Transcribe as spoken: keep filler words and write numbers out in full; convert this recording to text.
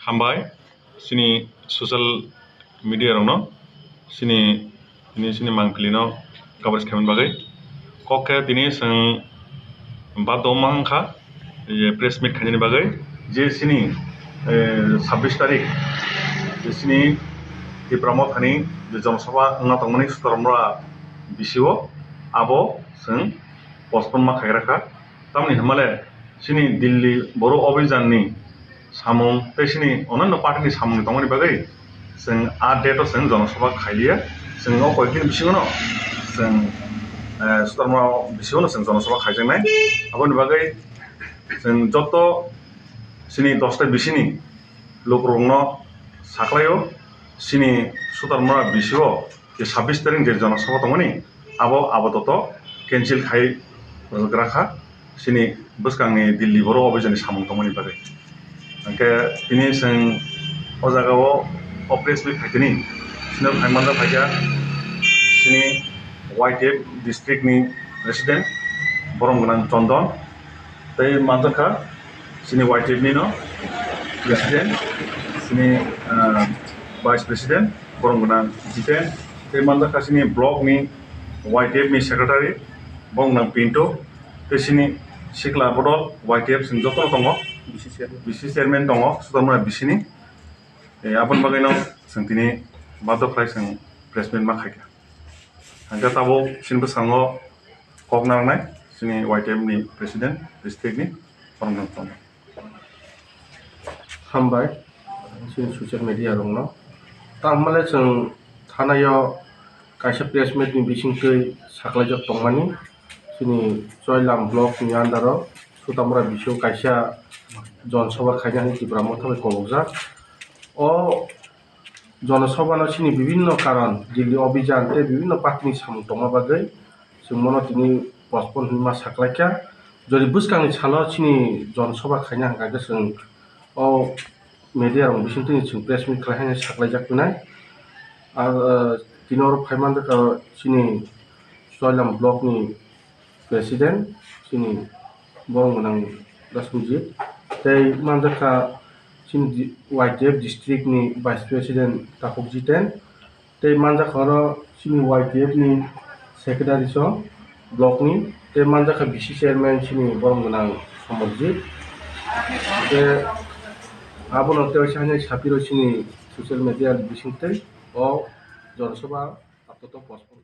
Hambai, chini social media rokno, chini, chini, chini mangpili no coverage khaimani bagwi. Kok khe tini chwng bathoma wngkha, je press meet khainani bagwi, je chini, eh, sabbish tarik, je chini Tipra Mothani je jonosabha wngna tongmani Sutarmura bisio, abo chwng postpone ma khaigra kha. Tamni hwnmale chini Delhi Boro Abhijan ni samung tei chini onanno party ni samung tongmani bagwi chwng a date o chwng jonosabha khailiya. Chwng o koyekdin bisingo no chwng, eh, Sutarmura bisio no chwng jonosabha khaijaknai. Aboni bagwi chwng joto chini dosta bisini lukurokno saklaio, chini Sutarmura bisio je sabbish tarik je jonosabha tongmani, abo, abo toto cancel khai rwgra kha, chini bwskangni Delhi Boro Abhijan ni samung tongmani bagwi. Hwnkhe tini chwng o jaga o, o press meet khaitini, chini phaimanda phaikha chini Y T F district ni president, borom gwnang Chondon, tei manjakha chini Y T F ni no president, chini, ah, vice president, borom gwnang Jiten, tei manjakha chini block ni Y T F ni secretary, borom gwnang Pinto, tei chini sikla bodol Y T F chwng joto no tongo, B C chairman. B C chairman tongo, Sutarmura bisini. Eh, aboni bagwi no chwng tini bathok khlai chwng press meet ma khaikha. Hwnkhe tabuk chini bwskango kok narwknai chini Y T F ni president district ni Chondon Chondon. Hambai chini social media rokno. Tamale chwng thanao kaisa press meet ni bisingtwi saklaijak tongmani, chini Choilam block ni under o Sutamura bisio kaisa jonosabha khaina hwnwi Tipra Motha bai kolokjak. O jonosabha no chini bibinno karon, Delhi Abhijan tei bibinno party ni samung tongma bagwi chwng bono tini postpone hwnwi ma saklaikha. Jodi bwskangni salo chini jonosabha khaina hwnkha khe chwng o media rok bisingtwi chwng press meet khlai hwnwi saklaijak tongnai. Ar, eh, tini oro phai manjakha chini Choilam block ni president, chini borom gwnang Rasunjit, tei manjakha chini di-, Y T F district ni vice president Takhuk Jiten, tei manjakha oro chini Y T F ni secretary song block ni, tei manjakha B C chairman chini borom gwnang Samarjit, tei abono tei waisa haino sapiro chini social media bisingtwi o jonosabha apato postpone.